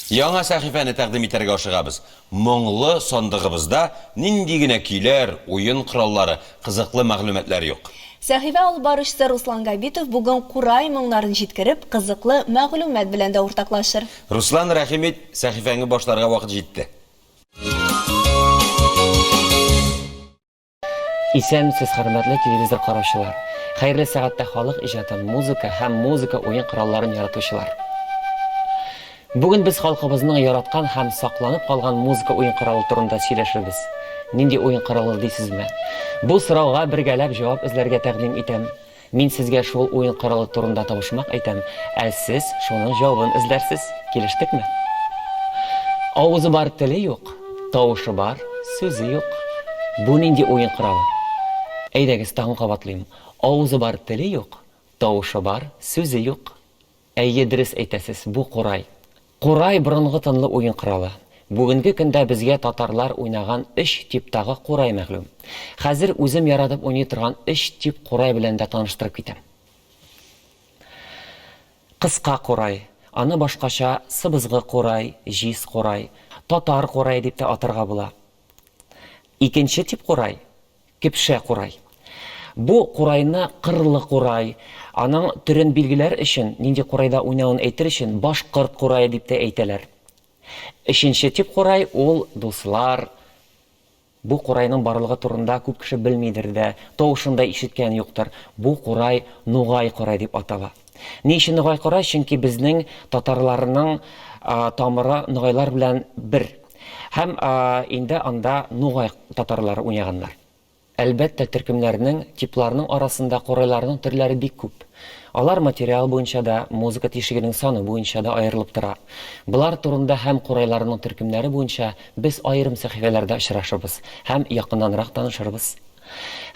Яңа сәхифәне тәкъдим итәргә ашыгабыз. Моңлы сандыгыбызда нинди генә көйләр, уен кораллары, кызыклы мәгълүматлар юк. Сәхифә алып баручысы Руслан Габитов бүген курай моңнарын җиткереп, кызыклы мәгълүмат белән дә уртаклашыр. Руслан, рәхим ит, сәхифәңне башларга вакыт җитте. Исәнмесез, хөрмәтле телевизор караучылар! Хәерле сәгатьтә халык иҗатын, музыка һәм музыка уен коралларын яратучылар. Бүген без халкыбызның яраткан һәм сакланып калган музыка уен коралы турында сөйләшербез. Нинди уен коралы дисезме? Бу сорауга бергәләп җавап эзләргә тәкъдим итәм. Мин сезгә шул уен коралы турында табышмак әйтәм, ә сез шуның җавабын эзләрсез. Килештекме? Авызы бар, теле юк, тавышы бар, сүзе юк. Бу нинди уен коралы? Әйдәгез, тагын кабатлыйм. Авызы бар, теле юк, тавышы бар, сүзе юк. Әйе, дөрес әйтәсез, бу курай. Курай, борынгы тынлы уен коралы. Бүгенге көндә безгә татарлар уйнаган өч типтагы курай мәгълүм. Хәзер үзем яратып уйный торган өч тип курай белән дә таныштырып китәм. Кыска курай, аны башкача сыбызгы курай, җиз курай, татар курае дип тә атарга була. Икенче тип курай, Кепшә курай. Бу курайны кырлы курай, аның төрен билгеләр өчен, нинди курайда уйнавын әйтер өчен, башкорт курае дип тә әйтәләр. Өченче тип курай ул, дуслар, бу курайның барлыгы турында күп кеше белмидер дә, тавышын да ишеткән юктыр. Бу курай нугай курай дип атала. Ни өчен нугай курай? Чөнки безнең татарларның тамыры нугайлар белән бер. Һәм инде анда нугай татарлары уйнаганнар. Әлбәттә, төркемнәрнең, типларның арасында курайларның төрләре бик күп. Алар материал буенча да, музыка тишегенең саны буенча да аерылып тора. Болар турында һәм курайларның төркемнәре буенча без аерым сәхифәләрдә очрашырбыз һәм якыннанрак танышырбыз.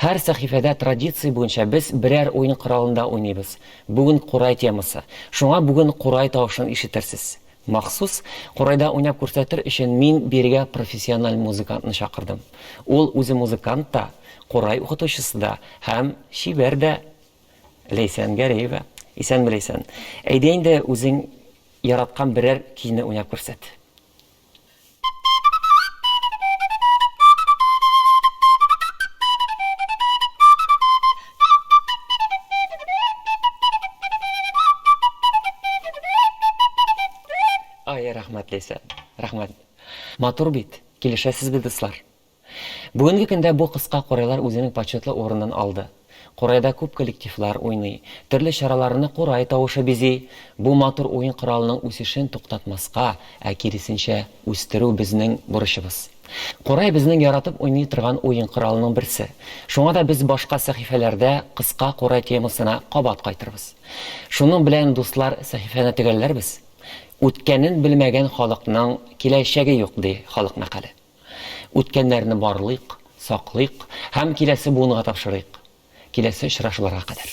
Һәр сәхифәдә традиция буенча без берәр уен коралында уйныйбыз. Бүген курай темасы. Шуңа бүген курай тавышын ишетерсез. Махсус курайда уйнап күрсәтер өчен мин бирегә профессиональ музыкантны чакырдым. Ул үзе музыкант та, курай укытучысы да һәм чибәр дә. Ләйсән Гәрәева. Исәнме, Ләйсән. Әйдә инде үзең яраткан берәр көйне уйнап күрсәт. Ай, рәхмәт, Ләйсән. Рәхмәт. Матур бит. Килешәсезме, дуслар? Бүгенге көндә бу кыска курайлар үзенең почетлы урынын алды. Курайда күп коллективлар уйный, төрле чараларны курай тавышы бизи. Бу матур уен коралының үсешен туктатмаска, ә киресенчә, үстерү безнең бурычыбыз. Курай безнең яратып уйный торган уен коралының берсе. Шуңа да без башка сәхифәләрдә кыска курай темасына кабат кайтырбыз. Шуның белән, дуслар, сәхифәне төгәлләрбез. Үткәнен белмәгән халыкның киләчәге юк, ди халык мәкале. Үткәннәрне барлыйк, саклыйк һәм киләсе буынга тапшырыйк. Киләсе очрашуларга кадәр.